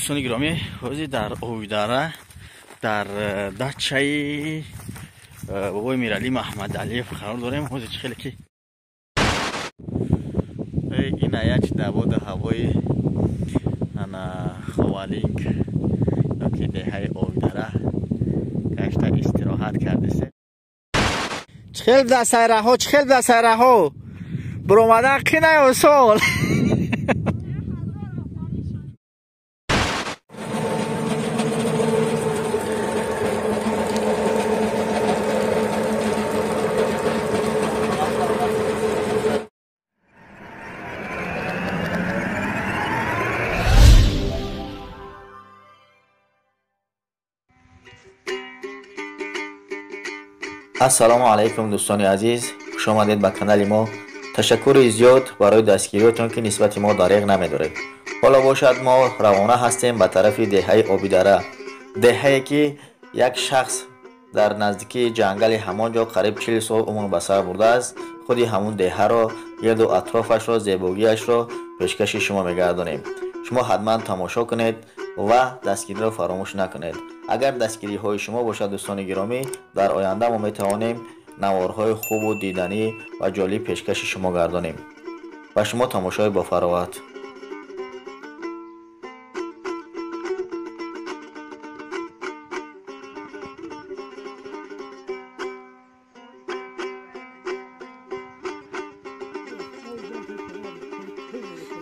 Дӯстони гиромӣ, ҳозир дар Овидара, дар дачаи бобои Миралӣ Маҳмадалиев қарор дорем. Ҳозир чӣ хеле ки ин аяч даводу ҳавои ана Ховалинг ёки деҳаи Овидара гашта истироҳат кардесем. Чӣ хел да сайраҳо, чӣ хел да сайраҳо биромадан қинай осол. Ассалому алайкум, дӯстони азиз, хуш омадед ба канали мо. Ташаккури зиёд барои дастгириётон, ки нисбати мо дареғ намедоред. Ҳоло бошад, мо равона ҳастем ба тарафи деҳаи Обидара, деҳае ки як шахс дар наздикии ҷангали ҳамон ҷо қариб 40 сол умр ба сар бурдааст. Худи ҳамун деҳаро, гирду атрофашро, зебогиашро пешкаши шумо мегардонем. Шумо ҳатман тамошо кунед ва дастгириро фаромӯш накунед. Агар дастгириҳои шумо бошад, дӯстони гиромӣ, дар оянда мо метавонем наворҳои хубу диданӣ ва ҷолиб пешкаши шумо гардонем. Ба шумо тамошои бофароғат.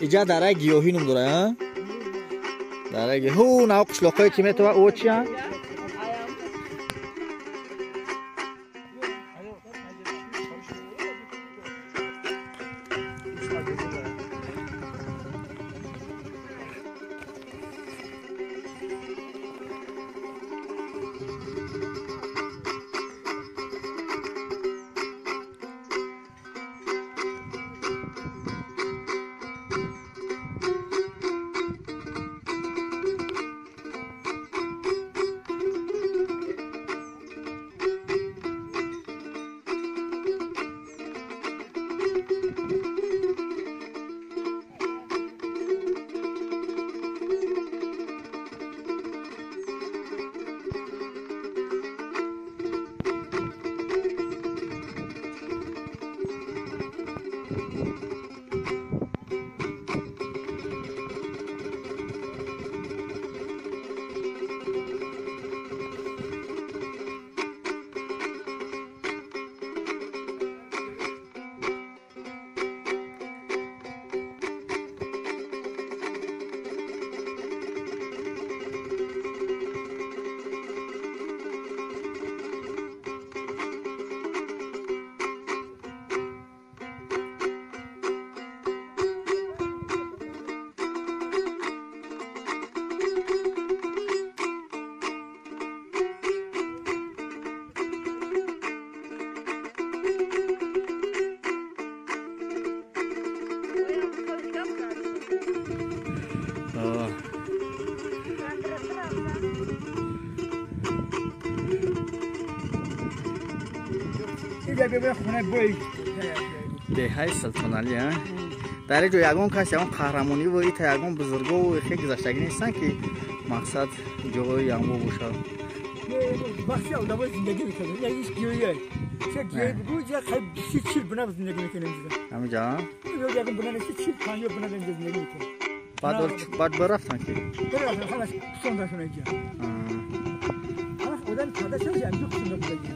Иҷа дараи гиёҳӣ ном дора, дараи ҳу нав қишлоқҳое ки метава о чиян. Деҳаи Султоналӣ, дар ин ҷо ягон кас, ягон қаҳрамониву ита ягон бузургову хе гузаштагӣ нестанд, ки мақсад ҷои янбо бошад. Вақти одамои зиндагӣ мекарданд. Иш гиёя ча гиёи бугу, ҷа қариб 30-40 бина зиндагӣ мекардем инҷо. Ҳаминҷа? Ягон бина нест, 40-50 бина инҷо зиндагӣ мекардем. Баъд барафтанд ки? Барафтанд, ҳамаш пусондашон инҷа. Ҳамаш одами карда шуда инҷо пусонда будагӣ.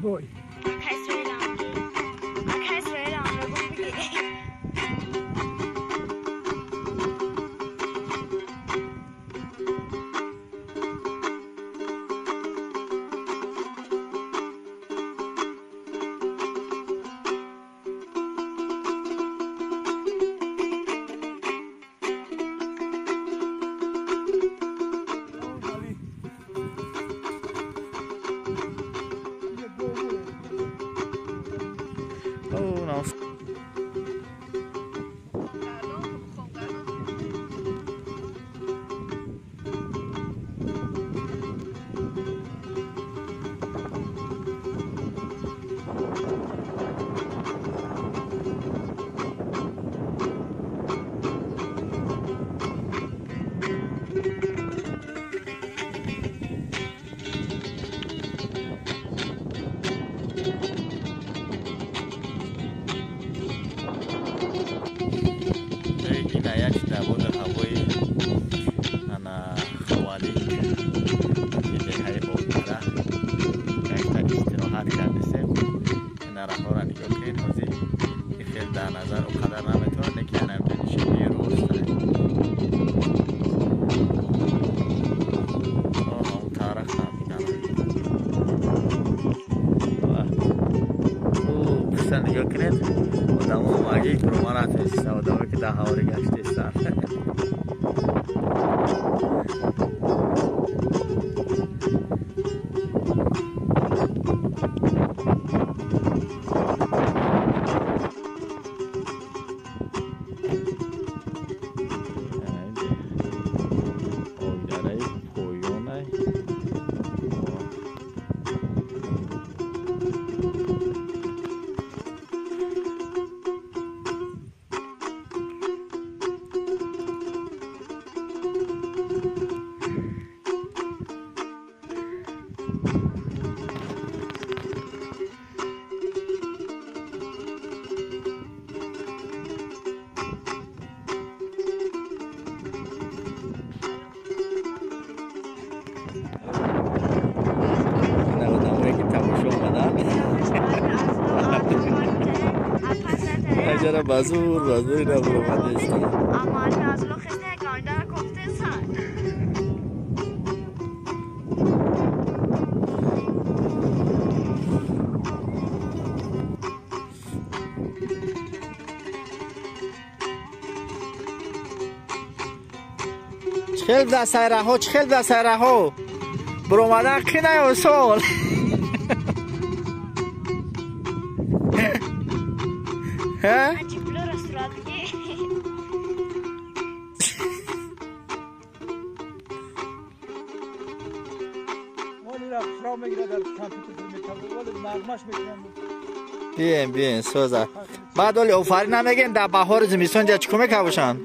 Boy. назар он қадар наметавонад, лекин ана нишебии рост он тараф намедонам. Пушта нигоҳ кунед, одамо маги курма натонистанд, одамое ки дар ҳавори гаштестанд. Базур базур ина буромадеста. Чхел да сайраҳо, чхел да сайраҳо. Буромадан қинай осол. Ҳа? Биен, биен, соза. Баъд оли офарин намегем, дар баҳори зимистон ҷа чӣ кӯмак бошанд?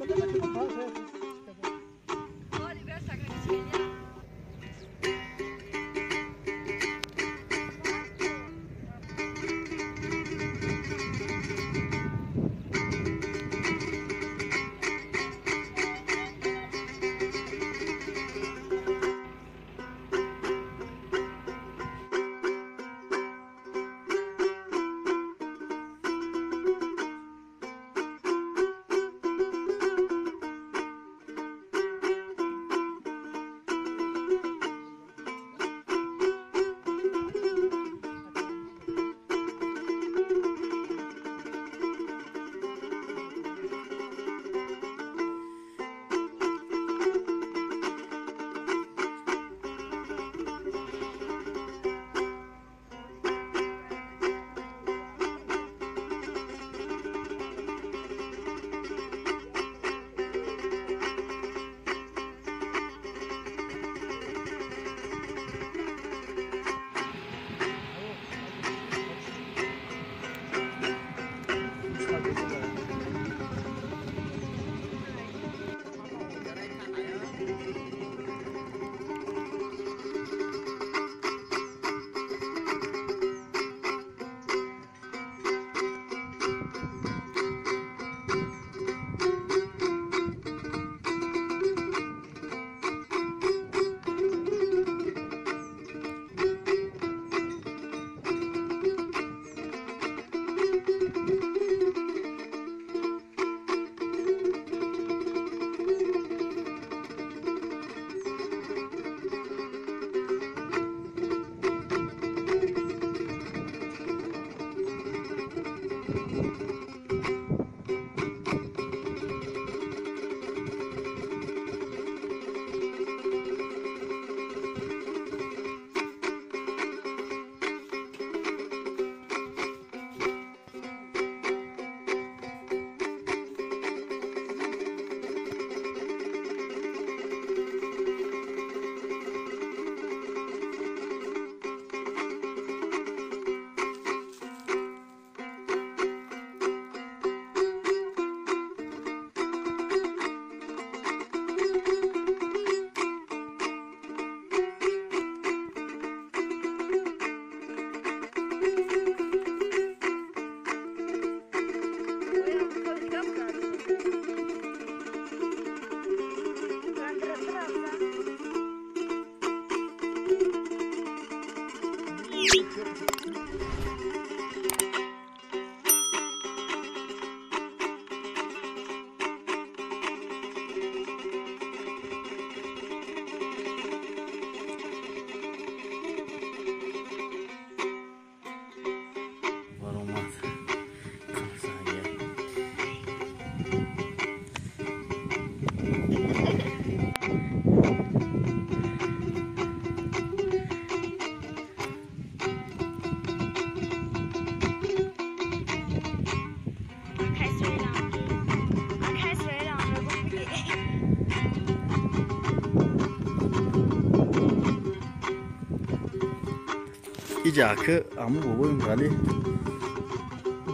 Иҷа ака аму бобои Миралӣ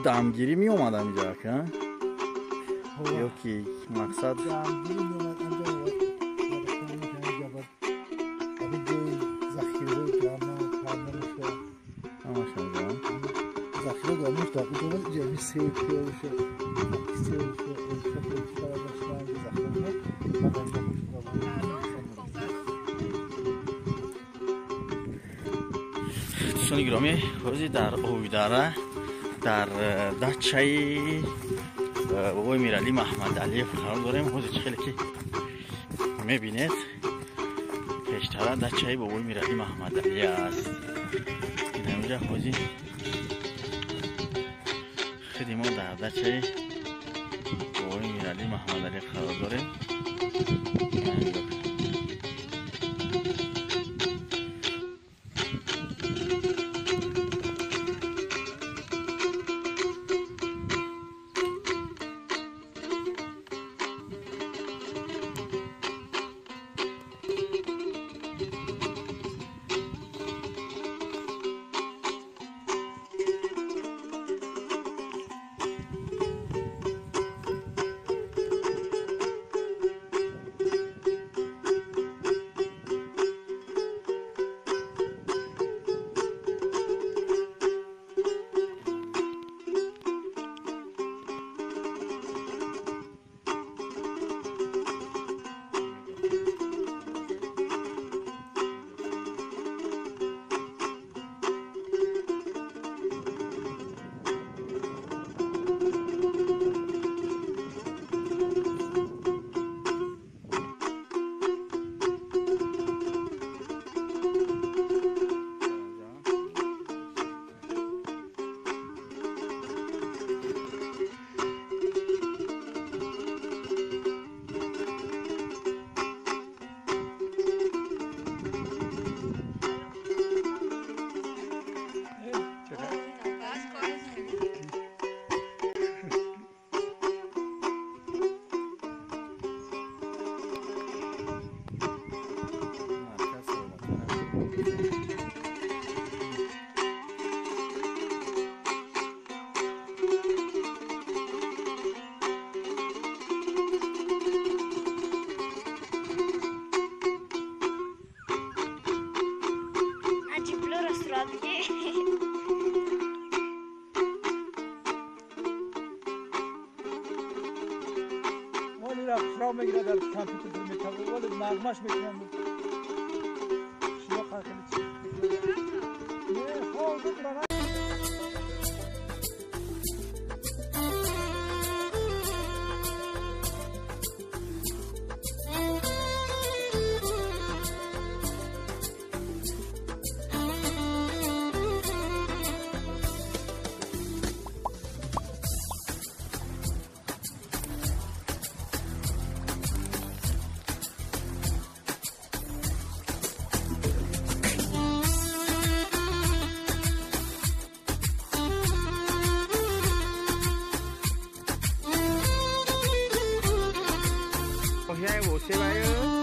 дамгирӣ меомадам иҷа ака, ё ки мақсад дамгирӣ меомад анҷо дӯстони гиромӣ, ҳозир дар Овидара дар дачаи бобои Миралӣ Маҳмадалиев қарор дорем. Ҳозир чӣ хеле ки мебинед, пештара дачаи бобои Миралӣ Маҳмадалӣ аст. Инамҷа ҳозир худи мо дар дачаи бобои Миралӣ Маҳмадалӣ қарор дорем. Você vai.